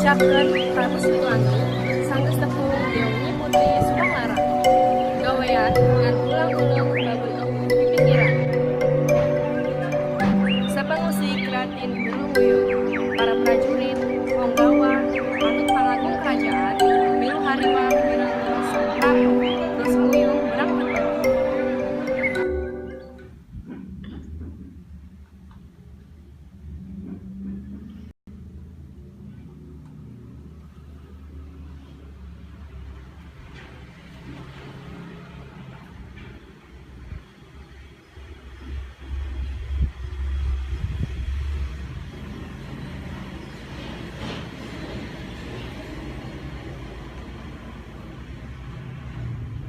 Diucapkeun Prabu Siliwangi sanggeus tepung jeung Nyi Putri Subanglarang. Gawean ngan ulang-uleung babeueung pipikiran. Sapangusik Raden Bulunguyut, para prajurit, ponggawa, manut pangagung kerajaan, milu hariwang mirengeun Sang Prabu geus nguyuh meunang penting.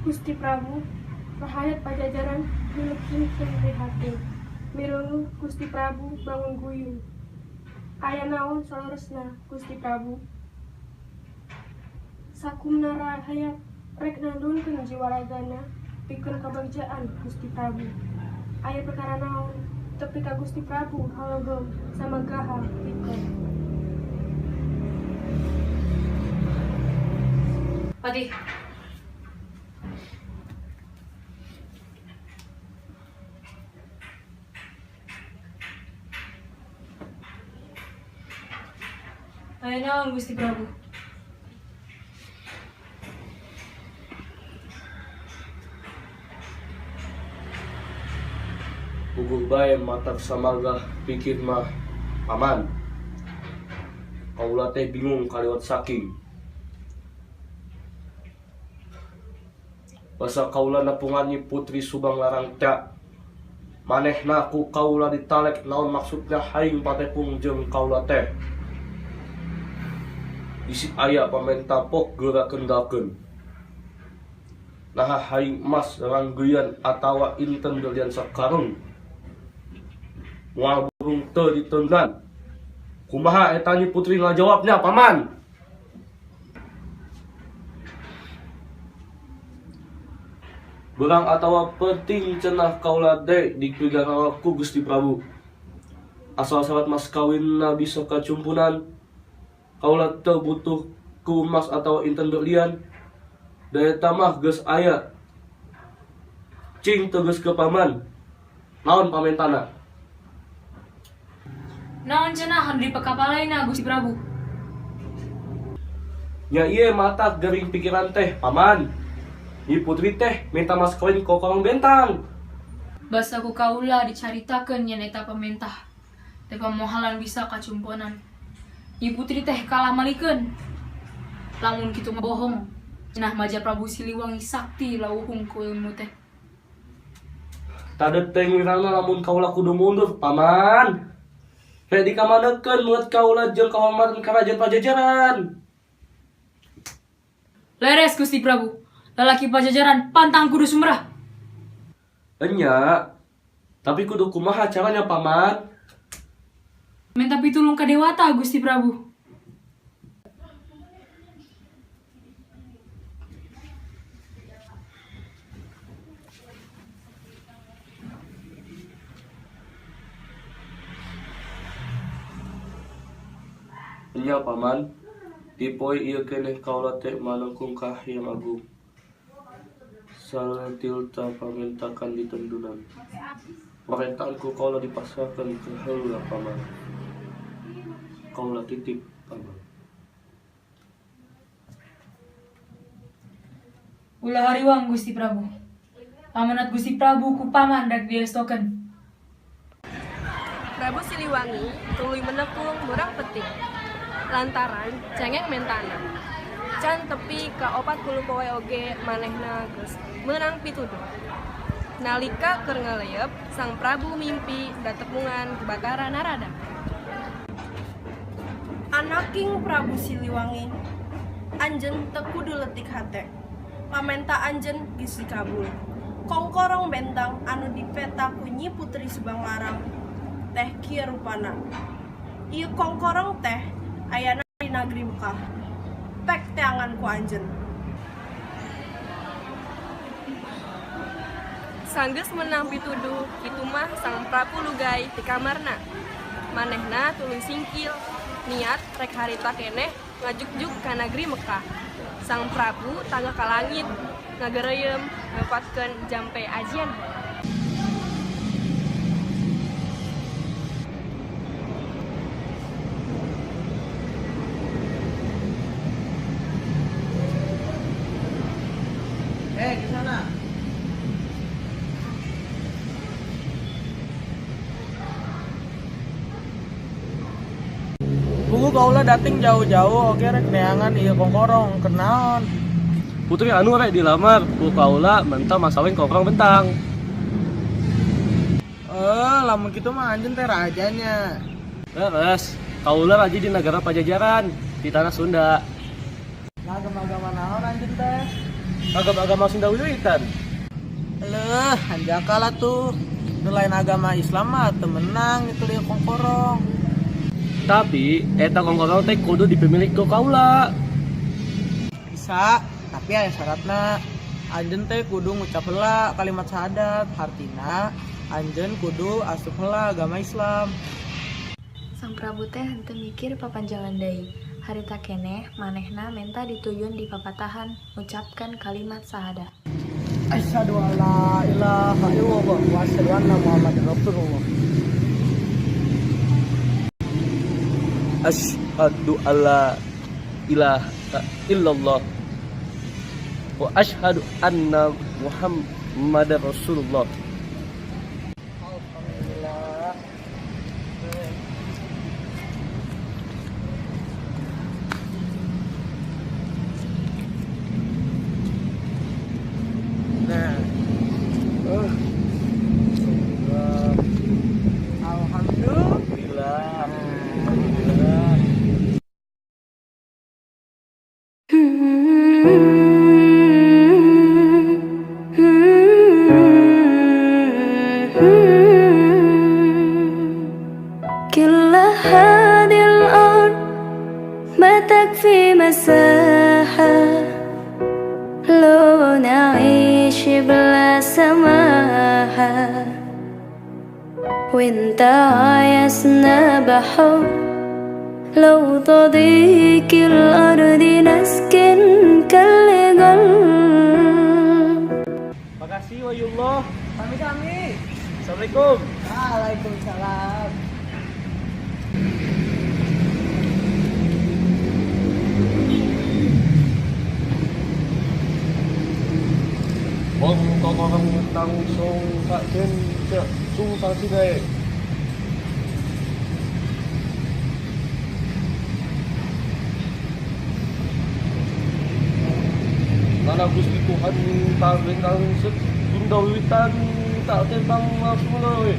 Gusti Prabu, rahayat Pajajaran milu kingkin prihatin. Mireunguh Gusti Prabu bangun guyung. Aya naon saleresna, Gusti Prabu? Sakumna rahayat rek nandunkeun jiwa ragana pikeun kabagjaan Gusti Prabu. Aya perkara naon tepi ka Gusti Prabu halogeum samegaha pikeun. Patih. Aya naon, Gusti Prabu? Puguh bae matak samagah pikir mah, Paman. Kaula teh bingung kaliwat saking. Basa kaula nepungan Nyi Putri Subanglarang teh. Manehna ku kaula ditalek, naon maksudna haing patepung jeung kaula teh? Bisi aya pamenta pok geura kendalkeun. Naha haing emas ranggeyan atawa inten berlian sakarung. Moal burung teu ditendan. Kumaha eta Nyi Putri ngajawabnya, Paman? Beurang atawa penting cenah kaula teh dipigarawa ku Gusti Prabu. Asal syarat mas kawinna bisa kacumpunan, kaula teu butuh ku emas atawa inten berlian. Da eta mah geus aya. Cing tegas ke Paman. Naon pamentana? Naon cenah anu dipakapalaina, Gusti Prabu? Nya ieu matak gering pikiran teh, Paman. Nyi Putri teh minta mas kawin kongkorong bentang. Basa ku kaula dicaritakeun yen eta pamentah teh pamohalan bisa kacumponan. Nyi Putri teh kalah malikeun. Lamun kitu mah bohong. Cenah maja Prabu Siliwangi sakti lauhung ku ilmu teh. Tade teh ngwirangna lamun kaula kudu mundur, Paman. Rek dikamanekeun meungeut kaula jeung kahormatan Kerajaan Pajajaran. Leres, Gusti Prabu. Lalaki Pajajaran pantang kudu sumrah. Enya, tapi kudu kumaha caranya, Paman? Minta pitulung ka dewata, Gusti Prabu. Enya, Paman, di poe ieu keneh kaula teh manengkung ka Hyang Agung. Saretilta pamentakan ditendunan. Parentaan ku kaula dipasrahkeun ke heula, Paman. Kaula titip, Paman. Ulah hariwang, Gusti Prabu. Amanat Gusti Prabu ku Paman rek diestokeun. Prabu Siliwangi tuluy menekung murang peting lantaran cengeng mentana. Can tepi ka 40 poe oge manehna geus meunang pituduh. Nalika keur ngaleuyeub, Sang Prabu mimpi datepungan ku Batara Narada. Anaking Prabu Siliwangi, anjeun teu kudu letik hate. Pamenta anjeun geus dikabul. Kongkorong bentang anu dipeta ku Nyi Putri Subanglarang teh kieu rupana. Ieu kongkorong teh ayana di nagri Mekah. Pek teangan ku anjeun. Sanggeus meunang pituduh kitu mah Sang Prabu lugay ti kamarna. Manehna tuluy singkil, niat rek harita keneh Ngajugjug ka nagri Mekah. Sang Prabu tangga ka langit, ngagereuyem ngapatkeun jampe ajian. Ke sana. Puguh kaula dating jauh-jauh oge rek neangan ieu kongkorong kenaon. Putri anu rek dilamar ku kaula menta mas kawin kongkorong bentang. Lamun kitu mah anjeun teh rajanya. Leres, kaula raja di negara Pajajaran, di tanah Sunda. Nah, agama-agama naon anjeun teh? Agama-agama Sunda Wiwitan. Leuh, hanjakal atuh. Nu lain agama Islam mah teu menang itu lieu kongkorong. Tapi eta kongkorong teh kudu dipemilik ku kaula. Bisa, tapi aya syaratna. Anjeun teh kudu ngucap heula kalimat syahadat, hartina anjeun kudu asup heula agama Islam. Sang Prabu teh henteu mikir papanjangan deui. Harita keneh manehna menta dituyun di papatahan ngucapkeun kalimat syahadah. Asyhadu alla ilaha illallah wa asyhadu anna Muhammadar Rasulullah. Asyhadu alla ilaha illallah wa asyhadu anna Muhammadar Rasulullah. Alhamdulillah. Nah, alhamdulillah. Alhamdulillah. كل هذه الأرض ما تكفي مساحة لو نعيش بلا سماحة وانت عايزنا بحب لو تضيق الأرض نسكن كل قلب. Makasih wayullah. Sami-sami. Assalamualaikum. Waalaikumsalam. Wong kongkorong bentang sung sak jen cek sung sang sigae. Nana Gusti Tuhan tak bentang set Sunda Wiwitan tak tembang langsung we.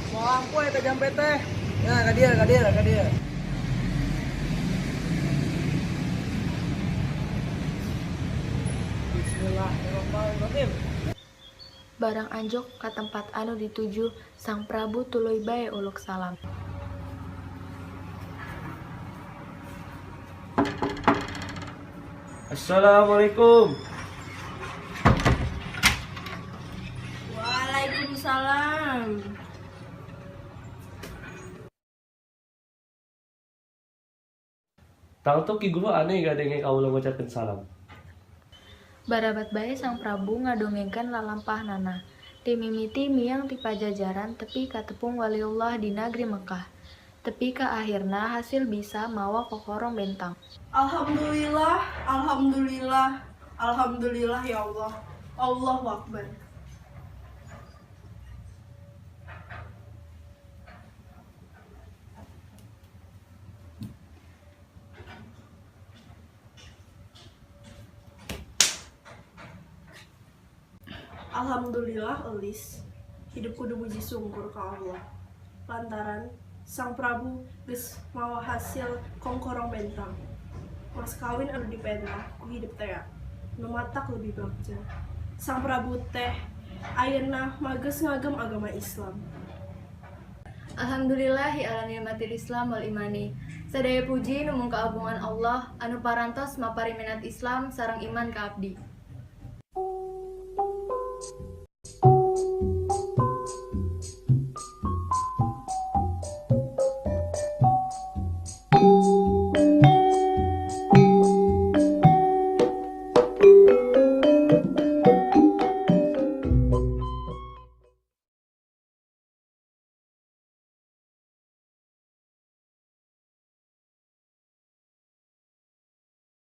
Mau lampu eta jampe teh. Ya, ka dieu, ka dieu, ka dieu. Bismillahirrahmanirrahim. Barang anjog ka tempat anu dituju, Sang Prabu tuluy bae uluk salam. Assalamualaikum. Waalaikumsalam. Tangtu ki guru aneh gadenge kaula ngucapkeun salam. Barabat bae Sang Prabu ngadongengkeun lalampahnana. Ti mimiti miang ti Pajajaran tepi ka tepung waliullah di nagri Mekah. Tepi ka akhirna hasil bisa mawa kokorong bentang. Alhamdulillah, alhamdulillah, alhamdulillah ya Allah. Allahu Akbar. Alhamdulillah elis, hidup kudu muji sungkur ka Allah. Lantaran Sang Prabu geus mawa hasil kongkorong bentang. Mas kawin anu dipentah ku hidup tea, nu matak lebih bagja. Sang Prabu teh ayeuna mah geus ngagem agama Islam. Alhamdulillahi ala nikmatil Islam wal imani. Sadaya puji numung kaabungan Allah anu parantos mapariminat Islam sareng iman ka abdi.